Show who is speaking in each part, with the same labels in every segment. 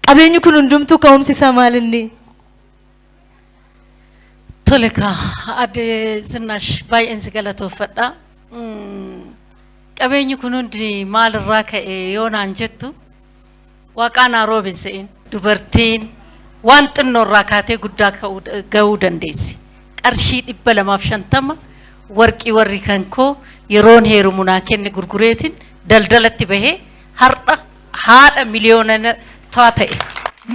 Speaker 1: Qabeenyi kun hundumtuu ka'umsi isaa maal inni?
Speaker 2: Tole kaa, Aadde Zinnaash, baay'een si galatoofadha. Qabeenyi kun hundi maalirraa ka'e yoo naan jettu, waaqaan haa roobin se'in. Dubartiin waan xinnoorraa kaatee guddaa ga'uu dandeessi. Qarshii 250 warqii warri kan koo yeroon heerumu naa kenne gurgureetiin daldalatti bahee har'a haadha miliyoona ta'e.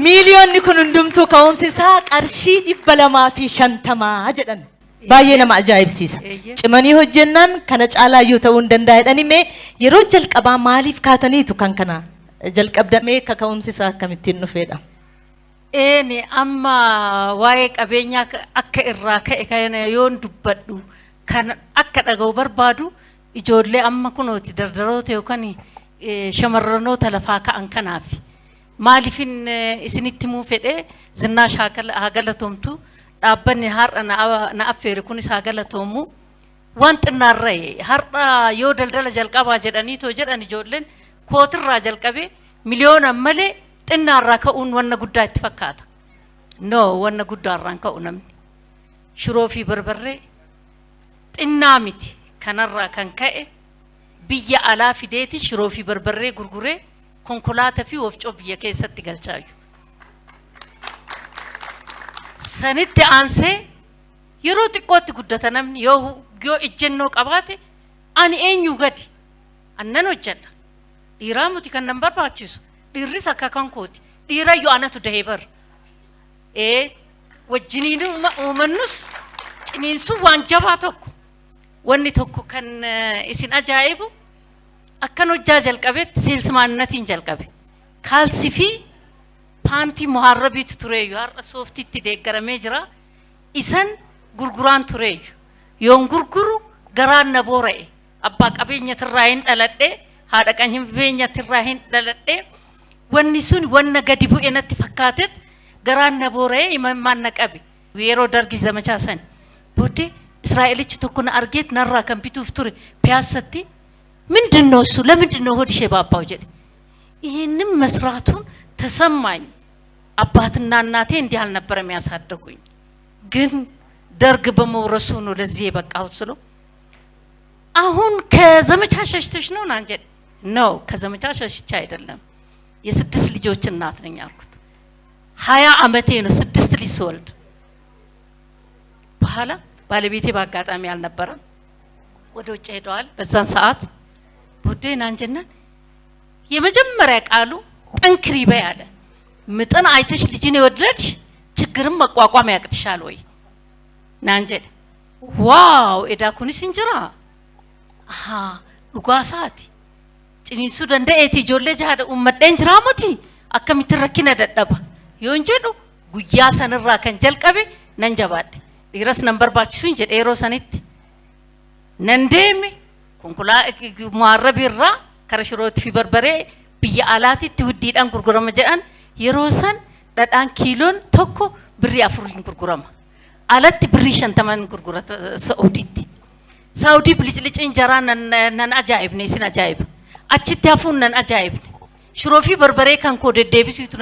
Speaker 1: Miiliyoonni kun hundumtuu ka'umsi isaa qarshii 250 jedhan. Baay'ee nama ajaa'ibsiisa. Cimanii hojjennaan kana caalaayyuu ta'uu hin danda'a jedhani. Mee yeroo jalqabaa maaliif kaataniitu kan kana jalqabdan? Mee kaka'umsi isaa akkamittiin dhufeedha?
Speaker 2: Eeni, amma waa'ee qabeenyaa akka irraa ka'e kana yoon dubbadhu, kan akka dhaga'u barbaadu ijoollee amma kunooti dardaroota yookaan shamarranoota lafaa ka'an kanaaf. Maaliifin isinitti himuu fedhee, Zinnaash haa galatoomtu, dhaabbanni har'a na affeere kunis haa galatoomu. Waan xinnaarra'e har'a yoo daldala jalqabaa jedhanii too jedhan, ijoolleen kootirraa jalqabee miliyoonaan malee xinnaarraa ka'uun wanna guddaa itti fakkaata. No, wanna guddaarraan ka'u namni. Shiroo fi barbarree xinnaa miti, kanarraa kan ka'e biyya alaa fideeti shiroo fi barbarree gurguree konkolaataa fi wofcoo biyya keessatti galchaayu. Sanitti aansee yeroo xiqqootti guddata namni yoo ejjennoo qabaate. Ani eenyu gadi annan hojjedha, dhiiraa muti kan nan barbaachisu, dhiirris akka kan kooti, dhiirayyuu anatu dahee bar ee wajjiniin uumannus ciniinsuun waan jabaa tokko. Wanni tokko kan isin ajaa'ibu, akkan hojjaa jalqabetti salesmannatiin jalqabe. Kaalsii fi paantii muhaarrabiitu tureeyyu, har'a sooftiitti deeggaramee jira. Isan gurguraan tureeyyu, yoon gurguru garaan na boora'e. Abbaa qabeenyatirraa hin dhaladhe, haadha qabeenyatirraa hin dhaladhe. Wanni sun wanna gadi bu'e natti fakkaatet garaan na boora'e, imimmaan na qabe. Yeroo Dargii zamachaa san booddee Israa'elichi tokko na argeet narraa kan bituuf ture piyaassatti, "ምንድን ነው እሱ? ለምንድን ነው ሆድሽ የባባው?" jedhe. ይህንም መስራቱን ተሰማኝ። አባትና እናቴ እንዲህ አልነበረም ያሳደጉኝ፣ ግን ደርግ በመውረሱ ነው ለዚህ የበቃሁት ስለው፣ "አሁን ከዘመቻ ሸሽተሽ ነው?" naan jedhe. No፣ ከዘመቻ ሸሽቼ አይደለም፣ የስድስት ልጆች እናት ነኝ አልኩት። 20 አመቴ ነው ስድስት ልጅ ስወልድ። በኋላ ባለቤቴ በአጋጣሚ አልነበረም፣ ወደ ውጭ ሄደዋል በዛን ሰዓት። ቦዴ naan jennaan የመጀመሪያ ቃሉ "ጠንክሪ በይ" አለ። "ምጥን አይተሽ ልጅን የወለድሽ ችግርን መቋቋም ያቅትሻል ወይ?" naan jedhe. Wow, edaa kunis hin jira. Ahaa, dhugaasaati. Ciniinsuu danda'eeti ijoollee jahaadha uummadheen jiraa muti, akkamittiin rakkina dadhaba yoon jedhu, guyyaa sanirraa kan jalqabe nan jabaadhe. Dhiiras nan barbaachisuun jedhe. Yeroo sanitti nan deeme, konkolaataa muharrabiirraa kara shirootti fi barbaree biyya alaatitti huddiidhaan gurgurama jedhan. Yeroo san dhadhaan kiiloon tokko birrii 4n gurgurama. Alatti birrii 50n gurgurata Saa'udiitti. Saa'udii biliciliciin jaraa nan ajaa'ibne, isin ajaa'iba. Achitti hafuun nan ajaa'ibne. Shiroo fi barbaree kan koo deddeebisuutu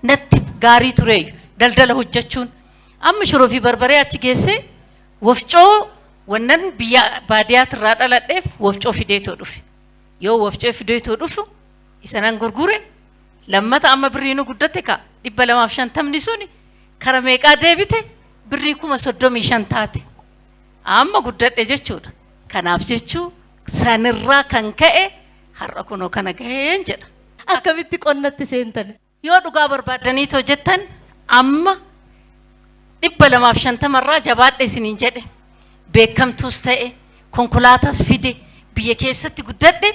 Speaker 2: natti gaarii tureeyyu daldala hojjechuun. Amma shiroo fi barbaree achi geessee wafcoo wannan biyya baadiyaatirraa dhaladheef wafcoo fideetoo dhufe. Yoo wafcoo fideetoo dhufu isa nan gurgure. Lammata amma birrii nu guddatte ka 250ni suni kara meeqaa deebite? Birrii 35,000 taate. Amma guddadhe jechuudha. Kanaaf jechuu sanirraa kan ka'e har'a kunoo kana gaheen jedha.
Speaker 1: Akkamitti qonnatti seentan?
Speaker 2: Yoo dhugaa barbaaddaniit hojjettan, amma 250rraa jabaadhe isiniin jedhe, beekamtuus ta'e, konkolaataas fide, biyya keessatti guddadhe.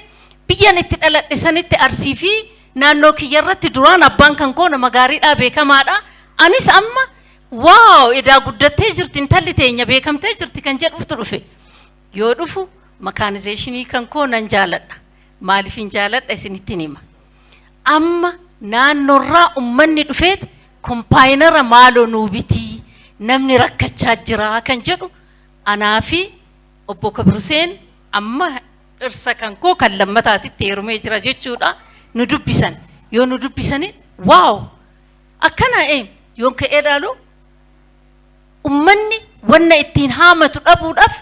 Speaker 2: Biyyan itti dhaladhe sanitti, Arsii fi naannoo kiyya irratti, duraan abbaan kan koo nama gaariidhaa, beekamaadha. Anis amma "Wow, edaa guddattee jirti intalli teenya, beekamtee jirti" kan jedhuuftu dhufe. Yoo dhufu mechanization kan koo nan jaaladha. Maaliif hin jaaladha isinittiin hima. Amma naannoorraa ummanni dhufeet kombaayinara maaloo nuu bitii, namni rakkachaa jira kan jedhu, anaa fi obbo Kabiruseen, amma dhirsa kan koo kan lammataatitti heerumee jira jechuudha, nu dubbisan. Yoo nu dubbisani Wow! Akkana yoon ka'ee dhaalu ummanni wanna ittiin haamatu dhabuudhaaf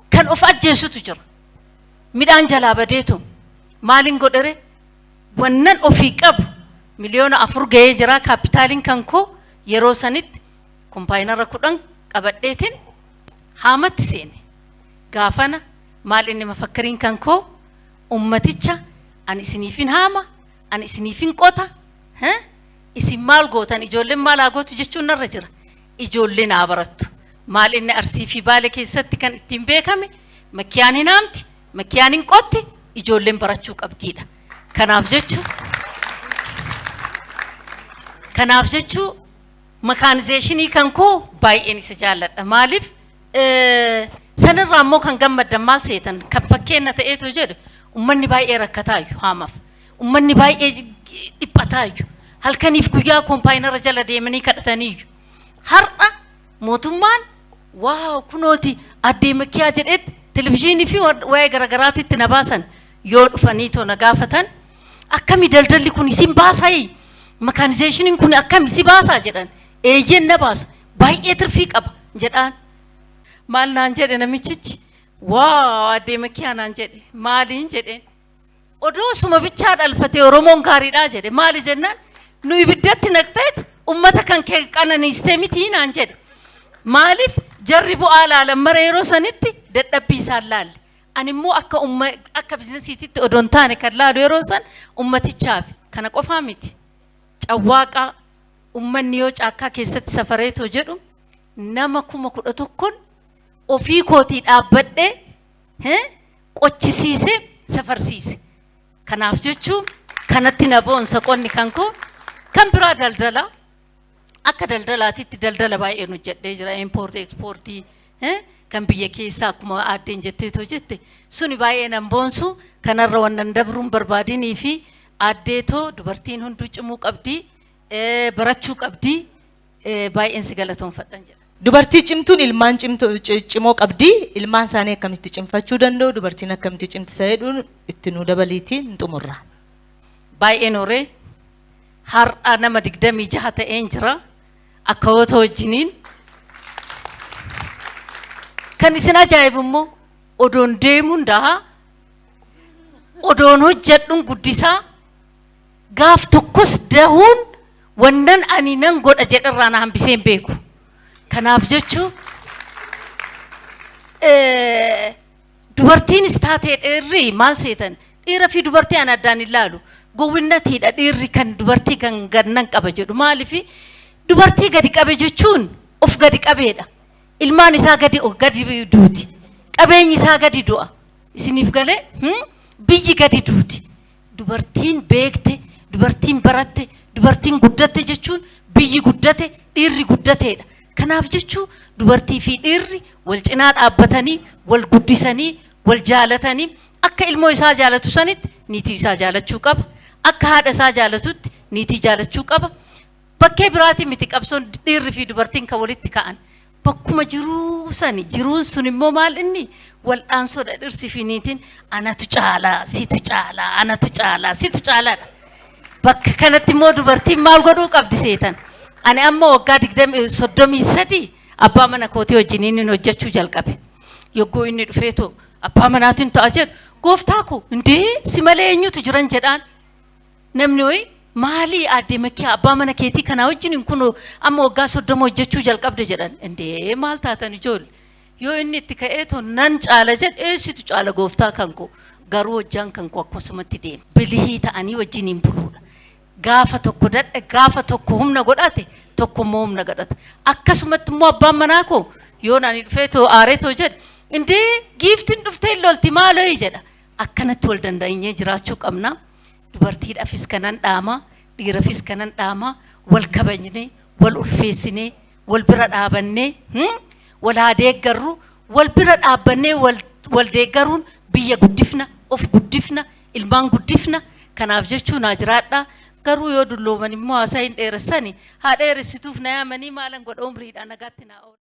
Speaker 2: kan of ajjeesutu jira. Midhaan jalaa badeetu maaliin godhere? Wannan ofii qabu 4 miliyoona ga'ee jira kaapitaaliin kan koo. Yeroo sanitti kombaayinara 10 qabadheetiin haamatti seene. Gaafana maal inni mafakkariin kan koo? Ummaticha ani isiniifin haama, ani isiniifin qota, isin maal gootan? Ijoolleen maal haa gootu jechuun narra jira. Ijoolleen haa barattu. Maal inni Arsii fi Baale keessatti kan ittiin beekame makkiyaan hin haamti, makkiyaan hin qotti, ijoolleen barachuu qabdiidha. Kanaaf jechuu mekaanizeeshinii kan koo baay'een isa jaalladha. Maaliif? Sanirraa immoo kan gammaddan maal seetan? Kan fakkeenya ta'eetu jedhu, ummanni baay'ee rakkataayyu haamaaf. Ummanni baay'ee dhiphataayu. Halkaniif guyyaa kompaayinara jala deemanii kadhataniiyyu. Har'a mootummaan wow, kunooti addee Makiyaa jedhetti televizyiinii fi waa'ee garagaraatitti na baasan. Yoo dhufanii too na gaafatan, "Akkami daldalli kun isin baasayi? Mekaanizeeshiniin kun akkami si baasaa?" jedhan. "Eeyyeen, na baasa, baay'ee tirfii qaba" jedhaan. Maal naan jedhe namichichi? "Wow, addee Makiyaa" naan jedhe. "Maaliin?" jedheen. "Odoo suma bichaa dhalfatee Oromoon gaariidhaa" jedhe. "Maali?" jennaan, "Nu ibiddatti naqxeet ummata kan kee qananiistee mitii" naan jedhe. Maaliif? Jarri bu'aa laalan mara yeroo sanitti dadhabbii isaan laalle. Ani immoo akka umma akka biizinasiititti odoo hin taane kan laalu yeroo san ummatichaaf. Kana qofaa miti. Cawwaaqaa ummanni yoo caakkaa keessatti safareetoo jedhu nama 11,000 ofii kootii dhaabbadhee qochisiisee safarsiise. Kanaaf jechuun kanatti na boonsa qonni kan koo. Kan biraa daldala. Akka daldalaatitti daldala baay'een hojjedhee jira. Impoortii, ekspoortii kan biyya keessaa akkuma aaddeen jetteetoo jette suni baay'ee nan boonsu. Kanarra wannan dabruun barbaadinii fi aaddeetoo dubartiin hunduu cimuu qabdii, barachuu qabdii, baay'een si galatoonfadhan jedha.
Speaker 1: Dubartii cimtuun ilmaan cimoo qabdi. Ilmaan isaanii akkamitti cimfachuu danda'u? Dubartiin akkamitti cimti isa jedhuun itti nuu dabaliitii hin xumurra.
Speaker 2: Baay'een horee har'a nama 26 ta'een jira. Akkawoota wajjiniin. Kan isin ajaa'ibu immoo odoon deemuun dahaa, odoon hojjedhuun guddisaa, gaaf tokkos dahuun wannan ani nan godha jedharraa na hambisee hin beeku. Kanaaf jechuu dubartiinis taatee dheerri maal seetan? Dhiira fi dubartii ani addaan hin laalu. Gowwinnatiidha dhiirri kan dubartii kan gannan qaba jedhu. Maaliif? Dubartii gadi qabe jechuun of gadi qabeedha. Ilmaan isaa gadi gadi duuti. Qabeenyi isaa gadi du'a. Isiniif galee? Biyyi gadi duuti. Dubartiin beekte, dubartiin baratte, dubartiin guddatte jechuun biyyi guddate, dhiirri guddateedha. Kanaaf jechuu dubartii fi dhiirri wal cinaa dhaabbatanii, wal guddisanii, wal jaalatanii, akka ilmoo isaa jaalatu sanitti niitii isaa jaalachuu qaba. Akka haadha isaa jaalatutti niitii jaalachuu qaba. Bakkee biraatiin miti qabsoon dhiirri fi dubartiin kan walitti ka'an. Bakkuma jiruu sani, jiruun sun immoo maal inni wal'aansoodha. Dhirsi fi niitiin anatu caalaa, situ caalaa, anatu caalaa, situ caalaadha. Bakka kanatti immoo dubartiin maal godhuu qabdi seetan? Ani amma waggaa 33 abbaa mana kootii wajjiniin hojjechuu jalqabe. Yogguu inni dhufeetoo abbaa manaatiin ta'a jedhu, "Gooftaa koo, indee si malee eenyutu jiran?" jedhaan. Namni wayi, "Maalii aadde Makiyaa, abbaa mana keetii kanaa wajjin kun amma waggaa 30 hojjechuu jalqabde?" jedhan. Indee maal taatan ijoolle? Yoo inni itti ka'eetoo nan caala jedhe, "Eessitu caala gooftaa kan koo?" Garuu hojjaan kan koo akkasumatti deema. Bilihii ta'anii wajjiniin buluudha. Gaafa tokko dadha, gaafa tokko humna godhate, tokko immoo humna godhata. Akkasumatti immoo abbaan manaa koo yoo ani dhufeetoo aareetoo jedhe, "Indee giiftiin dhuftee hin lolti maaloo?" jedha. Akkanatti wal danda'anyee jiraachuu qabna. Dubartiidhaafis kanan dhaama, dhiirafis kanan dhaama, wal kabajnee, wal ulfeessinee, wal bira dhaabannee, wal haa deeggarru, wal bira dhaabbannee wal deeggaruun biyya guddifna, of guddifna, ilmaan guddifna. Kanaaf jechuu naa jiraadha. Garuu yoo dullooman immoo haasaa hin dheeressani. Haa dheeressituuf na yaamanii maalan godha, umriidhaan nagaatti naa oola.